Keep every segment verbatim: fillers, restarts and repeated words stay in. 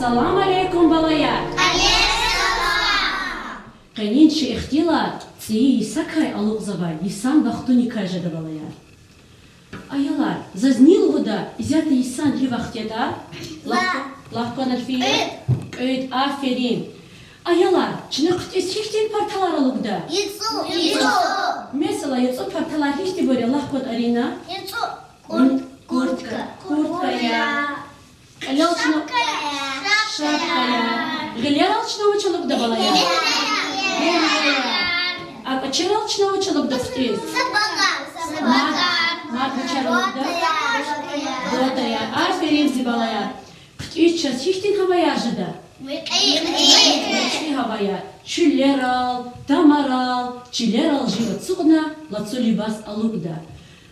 Салам алейкум, балаяр! Къенин чи ихтилат цӀийи йисакай алукьзавай йисан вахтуникай жеда, балаяр. Аялар, заз ни лугьуда, исятда йисан гьи вахт ятӀа? Лагь, лагь кван, Альфия. КӀуьд. КӀуьд, аферин. Аялар, чна хъуьтӀуьз гьихьтин парталар алукӀда? Месела, яцӀу парталар гьихьтинбур я, лагь кван, Арина. Куртка. Куртка я. Кьилел чна... Шапка я. Гъилерал чна вуч алукӀда, балаяр? Гъилер я. А кӀвачерал чна вуч алукӀда хъуьтӀуьз? Мад, мад вучар алукӀда? Бота я. Аферин, зи балаяр. ХъуьтӀуьз чаз гьихьтин гьаваяр жеда? Муькуь гьаваяр. Чуьллерал, тамарал, чилерал жив ацукьна, лацу либас алукӀда.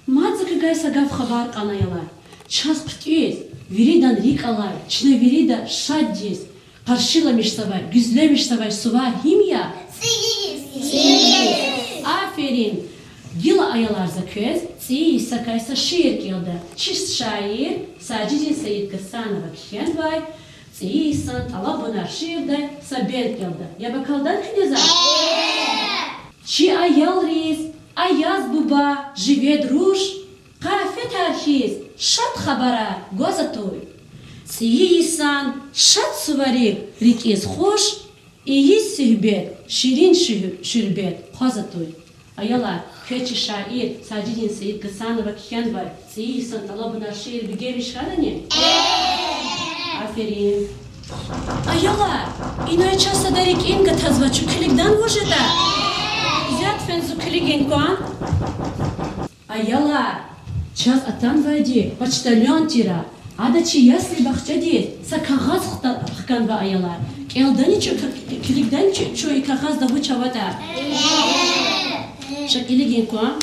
Мад за квевай са гаф хабар кьан, аялар. Чаз хъуьтӀуьз виридан рикӀ алай, чна вирида шаддиз къаршиламишзавай, гуьзлемишзавай сувар гьим я? Аферин! Гила, аялар, за квез цӀийи йисакай са шиир кӀелда. Чи шаир Сажидин Саидгьасанова кхьенвай ЦӀийи йисан тӀалабунар шиирдай са бенд кӀелда. Яб акалдани куьне за? Чи аялриз Аяз буба живед руш, къафетар хьиз шад хабарар гваз атуй. ЦӀийи йисан шад суварик рикӀиз хуш, ийиз суьгьбет, ширин шуь-, шуьрбет хъваз атуй. Аялар, квез чи шаир Сажидин Саидгьасанова кхьенвай ЦӀийи йисан тӀалабунар шиир бегенмиш хьанани? Аферин. Аялар, инай чаз сада рикӀин гатазва, чун килигдан вуж ятӀа? Исятда фена зун килигин кван. Аялар, чаз атанвайди почтальон тир а. Ада чи ясли-бахчадиз са кагъаз хта-, хканва, аялар. КӀелдани чун, к-, килигдани чун, чун и кагъазда вуч аватӀа? Ша килигин кван.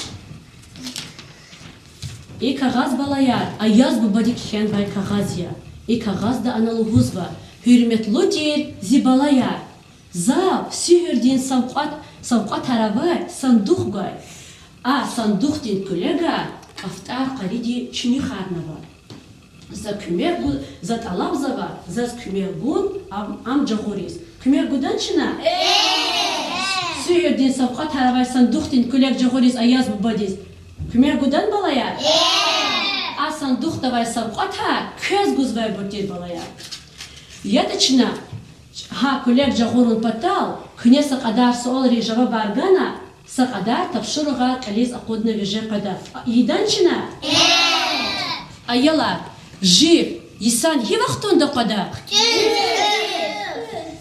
И кагъаз, балаяр, Аяз бубади кхьенвай кагъаз я. И кагъазда ана лугьузва: Гьуьрметлу тир зи балаяр, зав суьгьуьрдин савкьват, савкьватар авай сандух гвай. А сандухдин куьлегар кӀафтӀар къариди чуьнуьхарнава. За куьмек гу-, за тӀалабзава, заз куьмек гун ам, ам жагъуриз. Куьмек гудан чна? Суьгьуьрдин савкьватар авай сандухдин куьлег жагъуриз Аяз бубадиз куьмек гудан, балаяр? А сандухда авай савкьватар квез гузвайбур тир, балаяр. ЯтӀа чна гьа куьлег жагъурун патал куьне са кьадар суалриз жавабар гана, са кьадар тапшуругъар кьилиз акъудна виже къведа. Ийидан чна? Аялар, жив йисан гьи вахтунда къведа?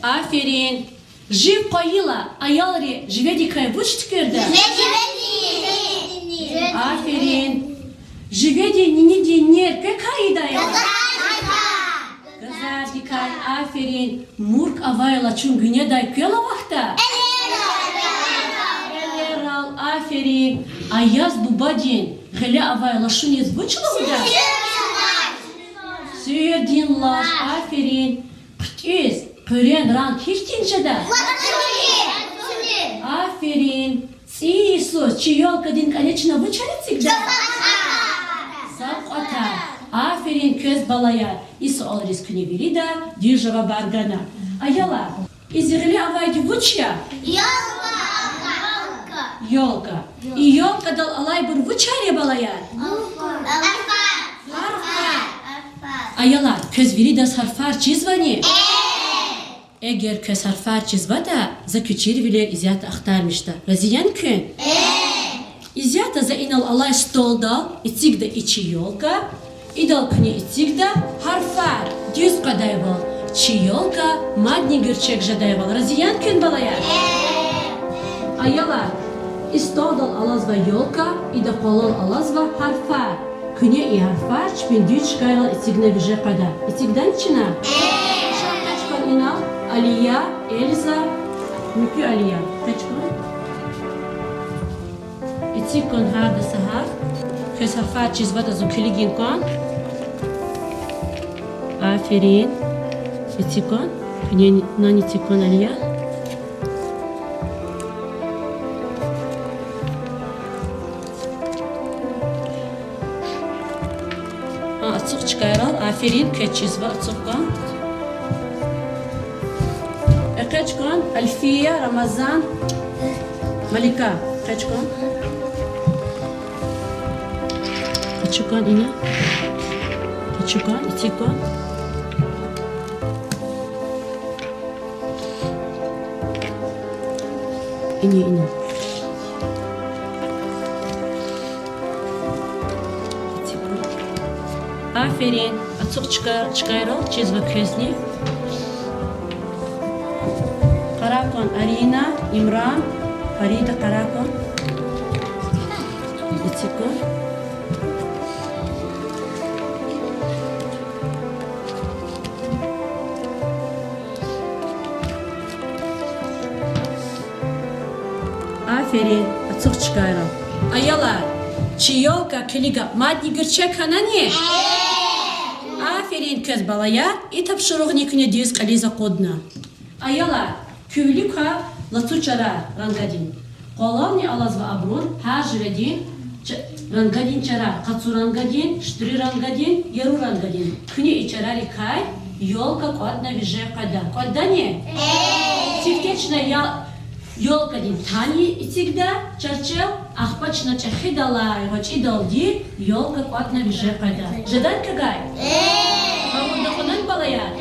Аферин. Жив къвайила аялри живедикай вуч туькӀуьрда? Аферин. Живедин нинидин нер квекай ийида, аялар? Газардикай, аферин. МуркӀ авайла чун гуьнедай квел авахьда? Кьвелерал, аферин. Аяз бубадин гъиле авай лашуниз вуч лугьуда? Суьгьуьрдин лаш, аферин. ХъуьтӀуьз хъуьрен ранг гьихьтин жеда? Аферин. ЦӀийи йисуз чи ёлкадин кӀане чна вучар эцигда? Савкьватар. Аферин квез, балаяр. И суалриз куьне вирида дуьз жавабар гана. Аялар, и зи гъиле авайди вуч я? Ёлка. И ёлкадал алайбур вучар я, балаяр? Гьарфар. Аялар, квез виридаз гьарфар чизвани? Эгер квез гьарфар чизватӀа, за куь чирвилер исятда ахтармишда. Рази яни куьн? Исятда за инал алай столдал эцигда и чи ёлка, идал куьне эцигда гьарфар дуьз къведайвал, чи ёлка мадни гуьрчег жедайвал. Рази яни куьн, балаяр? Аялар, и столдал алазва ёлка, ида къвалал алазва гьарфар. Куьне и гьарфар чпин дуьз чкайрал эцигна виже къведа. Эцигдани чна? Ша экъечӀ кван инал, Алия, Эльза, муькуь Алия, экъечӀ кван. Эциг кван гьарда са гьарф. Квез гьарфар чизватӀа, зун килигин кван. Аферин. Эциг кван. Куьне нани эциг кван, Алия. Гьа, ацукь чкайрал, аферин, квез чизва, ацукь кван. Къе чкан, Альфия, Рамазан, Малика. Къе чкан. Къачу кван ина. Къачу кван, эциг кван. Ина, ина. Эциг кван. Аферин. Ацукь чка-, чкайрал чизва квезни. Къарагъ кван Арина, Имран, Фарида, къарагъ кван. Эциг кван. Аферин, ацукь чкайрал. Аялар, чи ёлка килига мадни гуьрчег хьанани? Аферин квез, балаяр, и тапшуругъни куьне дуьз кьилиз акъудна. Аялар, куь вилик ква лацу чарар рангадин. Къвалални алазва абурун гьар жуьредин ч-, рангадин чарар: къацу рангадин, шуьтруь рангадин, яру рангадин. Куьне и чарарикай ёлка кӀватӀна виже къведа. КӀватӀдани? Сифте чна я-, ёлкадин тани эцигда чарчел, ахпа чна чӀехидалай гъвечӀидалди ёлка кӀватӀна виже къведа. Жедай квевай? Гъавурда кьунани, балаяр?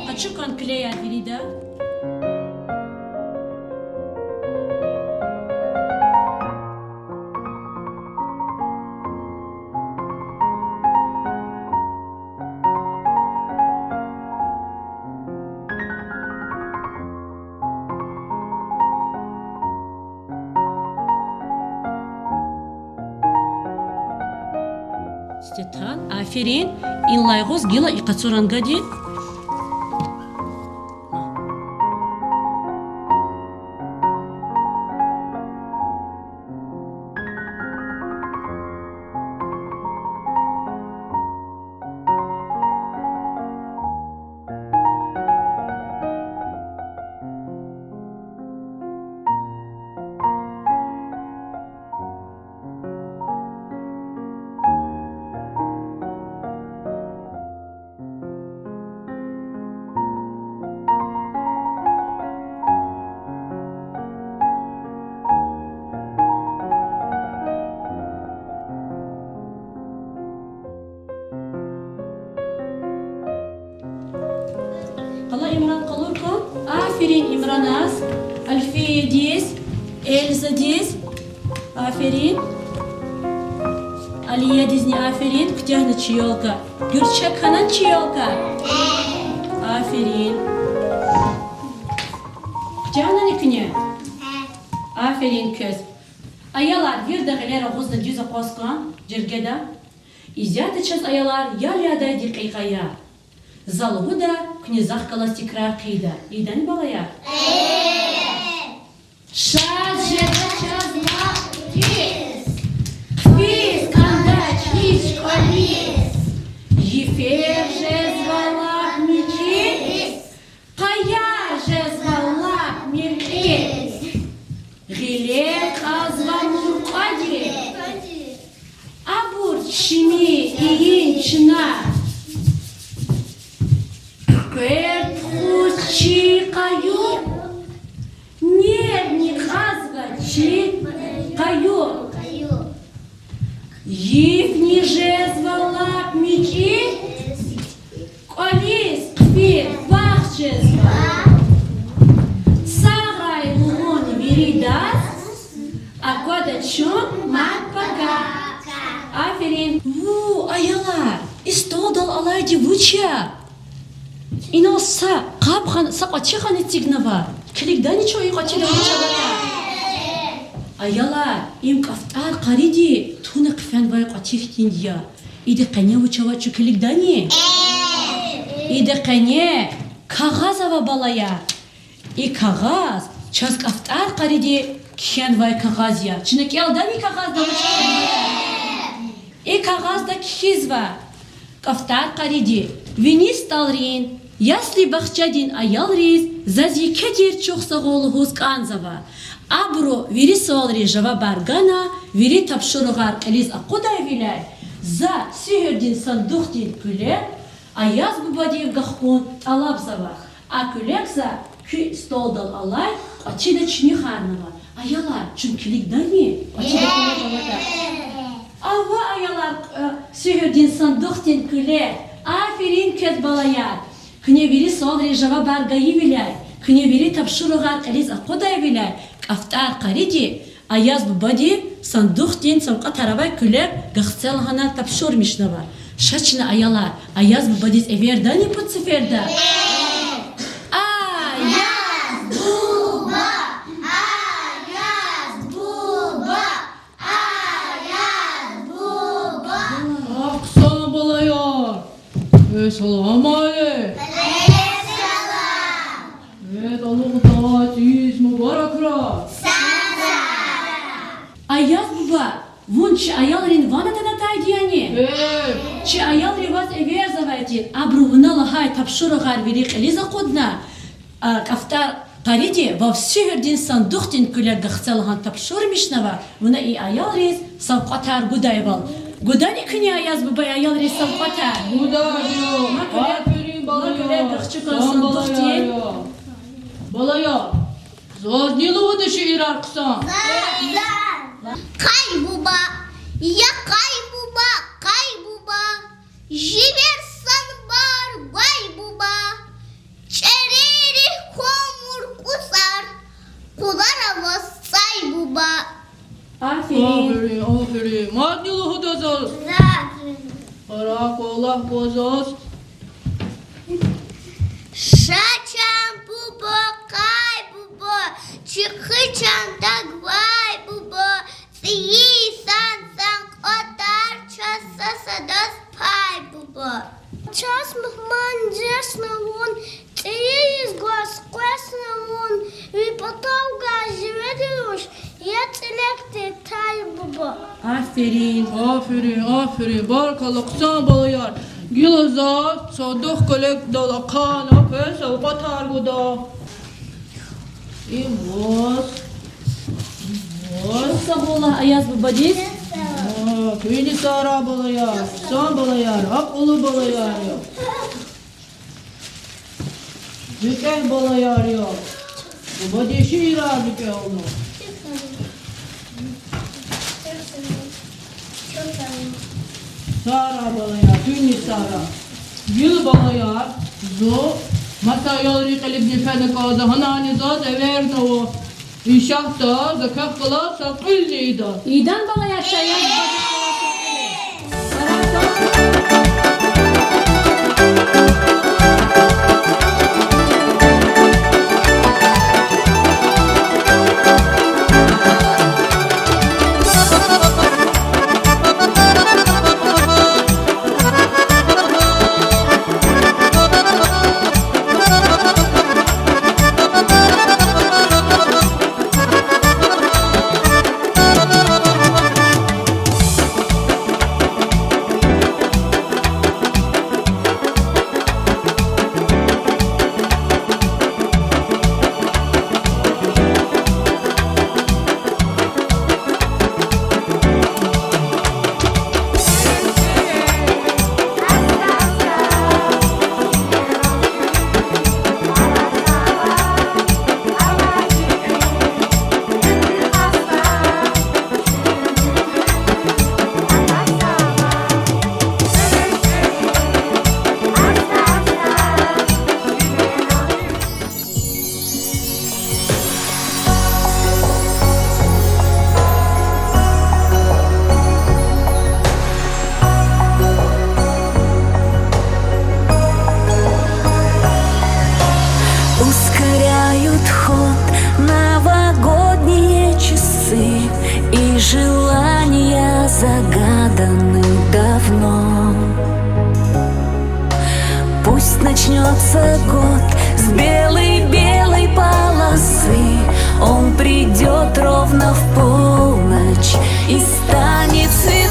Къачу кван клеяр вирида. Сифте тан, аферин, инлай агъуз гила и къацу рангадин. Къала, Имран, къалур кван. Аферин Имраназ, Альфиядиз, Эльзадиз. Аферин. Алиядизни аферин. Куьтягьна чи ёлка. Гуьрчег хьанани чи ёлка? Аферин. Куьтягьнани куьне? Аферин квез. Аялар, вирида гъилер агъузна дуьз акъваз кван жергеда. Исятда чаз, аялар, ял ядай декьикьа я. За лугьуда, куьне захъ галаз тикрар хъийида. Ийидани, балаяр? Шад жеда чаз лап хъфиз, хъфиз кӀандач гьич кӀвализ. Йифер жезва лап мичӀи, къаяр жезва лап миркьи. Гъиле кьазва муркӀади, абур чими ийин чна. Квер тухуз чи къаю, нерни кьазва чи къаю. Йифни жезва лап мичӀи, кӀвализ хъфир бахт жезва. Сагърай лугьун виридаз, аквада чун мад пака. Аферин. Ву, аялар, и столдал алайди вуч я? Инал са къаб хьана, са кьвачихъ хьана эцигнава. Килигдани чун и кьвачидал вуч аватӀа? Аялар, им кӀафтӀар къариди туна хъфенвай кьвачихъдинди я. Ида къене вуч ава чун килигдани? Ида къене кагъаз ава, балаяр. И кагъаз чаз кӀафтӀар къариди кхьенвай кагъаз я. Чна кӀелдани кагъазда вуч кхьенватӀа? И кагъазда кхьизва: КӀафтӀар къариди: вини СтӀалрин ясли-бахчадин аялриз заз еке тир чухсагъул лугьуз кӀанзава. Абуру вири суалриз жавабар гана, вири тапшуругъар кьилиз акъудайвиляй, за суьгьуьрдин сандухдин куьлег Аяз бубадив гахкун тӀалабзава. А куьлег за Куь столдал алай кьватӀида чуьнуьхарнава. Аялар, чун килигдани? КьватӀида килигда. Ава, аялар, э, суьгьуьрдин сандухдин куьлег. Аферин квез, балаяр. Куьне вири суалриз жавабар гайивиляй, куьне вири тапшуругъар кьилиз акъудайвиляй, кӀафтӀар къариди Аяз бубади сандухдин савкьватар авай куьлег гахце лагьана тапшурмишнава. Ша чна, аялар, Аяз бубадиз эвердани пуд сеферда? Аяз буба! Аяз буба! Аяз буба! Ахъсан, балаяр! Э, салам алейк! Квез алукьдайвал цӀийиз мубаракрай! Аяз буба, вун чи аялрин ван атана атайди яни? Чи аялри ваз эверзавай тир, абуру вуна лагьай тапшуругъар вири кьилиз акъудна, а, кӀафтӀар къариди ва суьгьуьрдин сандухдин куьлег гахце лагьана тапшурмишнава, вуна и аялриз савкьватар гудайвал. Гудани куьне, Аяз бубай, аялриз савкьватар? Гудайвал. Ма куьлег, ма куьлег гахчукай сандухдин. Балаяр, заз ни лугьуда шиирар хъсан? Къай буба, я къай буба, къай буба, живер санбар гвай буба, чӀерерик кумур кӀуцӀар, къулар аваз цӀай буба. Аферин. Аферин, аферин. Мадни лугьуда заз. Пара кӀвалах гва заз. Ша чан бубо, къай бубо, чи хъсан чан тагвай бубо, цӀийи йисан цӀан кӀватӀар чаз са садаз пай бубо. Чаз мугьман жезни вун, цӀийи йис гваз къвезни вун, ви патав гвай живедин руш я цӀилек тир тай бубо. Аферин. Аферин, аферин, баркалла, хъсан балаяр. Гила заз сандух куьлегдал ахъайна, квез савкьватар гуда. Им ваз. Им ваз. Чухсагъ хьуй, Аяз бубадиз. Куьн исара, балаяр, хъсан балаяр, акьуллу балаяр я. РикӀе, балаяр, я. Бубадин шиирар рикӀе авуна. Сара, балаяр, куьн исара. Гила, балаяр, зун маса аялрин кьиливни фена кӀанзава, гьанани заз эвернава. Иншаллагь, за квехъ галаз са кьуьлни ийида. Ийидан, балаяр, чаяр. Ускоряют ход новогодние часы, и желания загаданы давно. Пусть начнётся год с белой, белой полосы, он придёт ровно в полночь и станет светло.